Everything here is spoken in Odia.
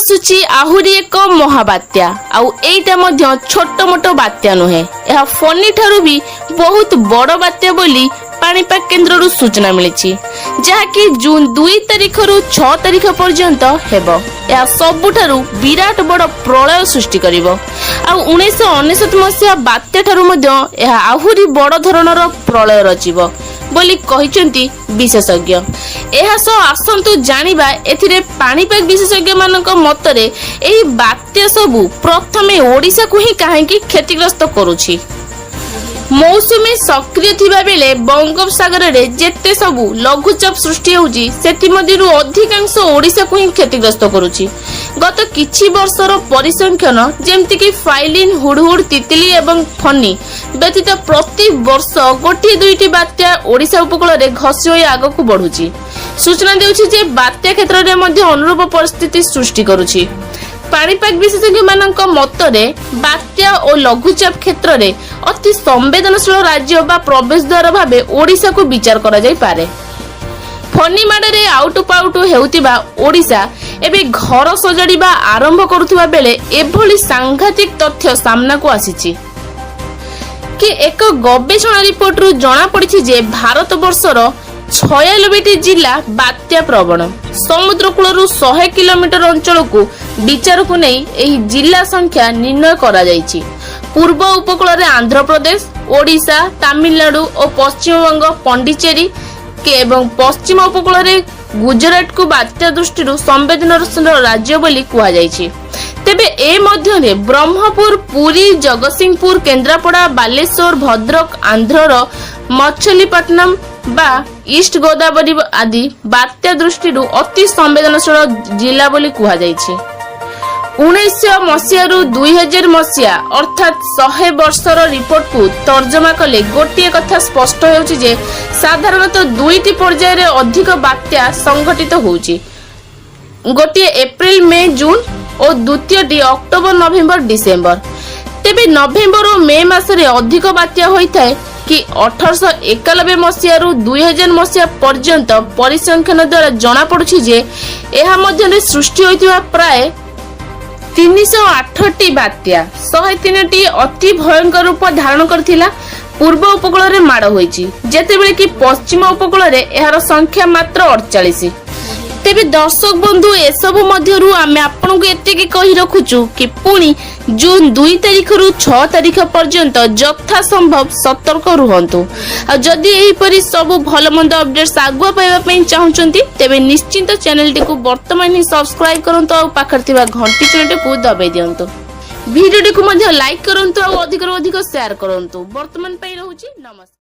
ଆସୁଛି ଆହୁରି ଏକ ମହାବାତ୍ୟା। ଆଉ ଏଇଟା ମଧ୍ୟ ଛୋଟ ମୋଟ ବାତ୍ୟା ନୁହେଁ, ଏହା ଫନି ଠାରୁ ବି ବହୁତ ବଡ ବାତ୍ୟା ବୋଲି ପାଣିପାଗ କେନ୍ଦ୍ରରୁ ସୂଚନା ମିଳିଛି, ଯାହାକି ଜୁନ 2 ତାରିଖରୁ 6 ତାରିଖ ପର୍ଯ୍ୟନ୍ତ ହେବ। ଏହା ସବୁଠାରୁ ବିରାଟ ବଡ ପ୍ରଳୟ ସୃଷ୍ଟି କରିବ ଆଉ 1999 ମସିହା ବାତ୍ୟା ଠାରୁ ମଧ୍ୟ ଏହା ଆହୁରି ବଡ ଧରଣର ପ୍ରଳୟ ରଚିବ ବୋଲି କହିଛନ୍ତି ବିଶେଷଜ୍ଞ। ଏହା ସହ ଆସନ୍ତୁ ଜାଣିବା, ଏଥିରେ ପାଣିପାଗ ବିଶେଷଜ୍ଞମାନଙ୍କ ମତରେ ଏହି ବାତ୍ୟା ସବୁ ପ୍ରଥମେ ଓଡ଼ିଶାକୁ ହିଁ କାହିଁକି କ୍ଷତିଗ୍ରସ୍ତ କରୁଛି। ମୌସୁମୀ ସକ୍ରିୟ ଥିବା ବେଳେ ବଙ୍ଗୋପସାଗରରେ ଯେତେ ସବୁ ଲଘୁଚାପ ସୃଷ୍ଟି ହେଉଛି, ସେଥିମଧ୍ୟରୁ ଅଧିକାଂଶ ଓଡ଼ିଶାକୁ ହିଁ କ୍ଷତିଗ୍ରସ୍ତ କରୁଛି। ଗତ କିଛି ବର୍ଷର ପରିସଂଖ୍ୟାନ, ଯେମିତିକି ଫାଇଲିନ୍, ହୁଡହୁଡ, ତିତିଲି ଏବଂ ଫନି ବ୍ୟତୀତ ପ୍ରତି ବର୍ଷ ଗୋଟିଏ ଦୁଇଟି ବାତ୍ୟା ଓଡ଼ିଶା ଉପକୂଳରେ ଘଷି ହୋଇ ଆଗକୁ ବଢୁଛି, ସୂଚନା ଦେଉଛି ଯେ ବାତ୍ୟା କ୍ଷେତ୍ରରେ ମଧ୍ୟ ଅନୁରୂପ ପରିସ୍ଥିତି ସୃଷ୍ଟି କରୁଛି। ପାଣିପାଗ ବିଶେଷଜ୍ଞମାନଙ୍କ ମତରେ ବାତ୍ୟା ଓ ଲଘୁଚାପ କ୍ଷେତ୍ରରେ ଅତି ସମ୍ବେଦନଶୀଳ ରାଜ୍ୟ ବା ପ୍ରବେଶ ଦ୍ୱାର ଭାବେ ଓଡ଼ିଶାକୁ ବିଚାର କରାଯାଇପାରେ। ଫନି ମାଡ଼ରେ ଆଉଟୁ ପାଉଟୁ ହେଉଥିବା ଓଡ଼ିଶା ଏବେ ଘର ସଜାଡ଼ିବା ଆରମ୍ଭ କରୁଥିବା ବେଳେ ଏଭଳି ସାଂଘାତିକ ତଥ୍ୟ ସାମ୍ନାକୁ ଆସିଛି କି ଏକ ଗବେଷଣା ରିପୋର୍ଟରୁ ଜଣାପଡ଼ିଛି ଯେ ଭାରତ ବର୍ଷର 96ଟି ଜିଲ୍ଲା ବାତ୍ୟା ପ୍ରବଣ। ସମୁଦ୍ର କୂଳରୁ 100 କିଲୋମିଟର ଅଞ୍ଚଳକୁ ବିଚାରକୁ ନେଇ ଏହି ଜିଲ୍ଲା ସଂଖ୍ୟା ନିର୍ଣ୍ଣୟ କରାଯାଇଛି। ପୂର୍ବ ଉପକୂଳରେ ଆନ୍ଧ୍ରପ୍ରଦେଶ, ଓଡ଼ିଶା, ତାମିଲନାଡୁ ଓ ପଶ୍ଚିମବଙ୍ଗ, ପଣ୍ଡିଚେରୀ ଏବଂ ପଶ୍ଚିମ ଉପକୂଳରେ ଗୁଜରାଟକୁ ବାତ୍ୟା ଦୃଷ୍ଟିରୁ ସମ୍ବେଦନଶୀଳ ରାଜ୍ୟ ବୋଲି କୁହାଯାଇଛି। ତେବେ ଏ ମଧ୍ୟରେ ବ୍ରହ୍ମପୁର, ପୁରୀ, ଜଗତସିଂହପୁର, କେନ୍ଦ୍ରାପଡ଼ା, ବାଲେଶ୍ୱର, ଭଦ୍ରକ, ଆନ୍ଧ୍ରର ମଛଲିପଟ୍ଟନମ ବା ଇଷ୍ଟ ଗୋଦାବରୀ ଆଦି ବାତ୍ୟା ଦୃଷ୍ଟିରୁ ଅତି ସମ୍ବେଦନଶୀଳ ଜିଲ୍ଲା ବୋଲି କୁହାଯାଇଛି। 1900 ମସିହାରୁ 2000 ମସିହା, ଅର୍ଥାତ୍ 100 ବର୍ଷର ରିପୋର୍ଟକୁ ତର୍ଜମା କଲେ ଗୋଟିଏ କଥା ସ୍ପଷ୍ଟ ହେଉଛି ଯେ ସାଧାରଣତଃ ଦୁଇଟି ପର୍ଯ୍ୟାୟରେ ଅଧିକ ବାତ୍ୟା ସଂଘଟିତ ହେଉଛି। ଗୋଟିଏ ଏପ୍ରିଲ, ମେ, ଜୁନ ଓ ଦ୍ୱିତୀୟଟି ଅକ୍ଟୋବର, ନଭେମ୍ବର, ଡିସେମ୍ବର। ତେବେ ନଭେମ୍ବର ଓ ମେ ମାସରେ ଅଧିକ ବାତ୍ୟା ହୋଇଥାଏ କି 1891 ମସିହାରୁ 2000 ମସିହା ପର୍ଯ୍ୟନ୍ତ ପରିସଂଖ୍ୟାନ ଦ୍ୱାରା ଜଣାପଡୁଛି ଯେ ଏହା ମଧ୍ୟରେ ସୃଷ୍ଟି ହୋଇଥିବା ପ୍ରାୟ 308ଟି ବାତ୍ୟା 103ଟି ଅତି ଭୟଙ୍କର ରୂପ ଧାରଣ କରିଥିଲା, ପୂର୍ବ ଉପକୂଳରେ ମାଡ଼ ହୋଇଛି, ଯେତେବେଳେ କି ପଶ୍ଚିମ ଉପକୂଳରେ ଏହାର ସଂଖ୍ୟା ମାତ୍ର 48। ତେବେ ଦର୍ଶକ ବନ୍ଧୁ, ଏସବୁ ମଧ୍ୟରୁ ଆମେ ଆପଣଙ୍କୁ ଏତିକି କହି ରଖୁଛୁ କି ପୁଣି ଜୁନ 2 ତାରିଖରୁ 6 ତାରିଖ ପର୍ଯ୍ୟନ୍ତ ଯଥା ସମ୍ଭବ ସତର୍କ ରୁହନ୍ତୁ। ଆଉ ଯଦି ଏହିପରି ସବୁ ଭଲ ମନ୍ଦ ଅପଡେଟ୍ସ ଆଗୁଆ ପାଇବା ପାଇଁ ଚାହୁଁଛନ୍ତି, ତେବେ ନିଶ୍ଚିନ୍ତ ଚ୍ୟାନେଲଟିକୁ ବର୍ତ୍ତମାନ ହିଁ ସବସ୍କ୍ରାଇବ କରନ୍ତୁ ଆଉ ପାଖରେ ଥିବା ଘଣ୍ଟି ଚିହ୍ନଟିକୁ ଦବାଇ ଦିଅନ୍ତୁ। ଭିଡ଼ିଓଟିକୁ ମଧ୍ୟ ଲାଇକ୍ କରନ୍ତୁ ଆଉ ଅଧିକରୁ ଅଧିକ ସେୟାର କରନ୍ତୁ। ବର୍ତ୍ତମାନ ପାଇଁ ରହୁଛି, ନମସ୍କାର।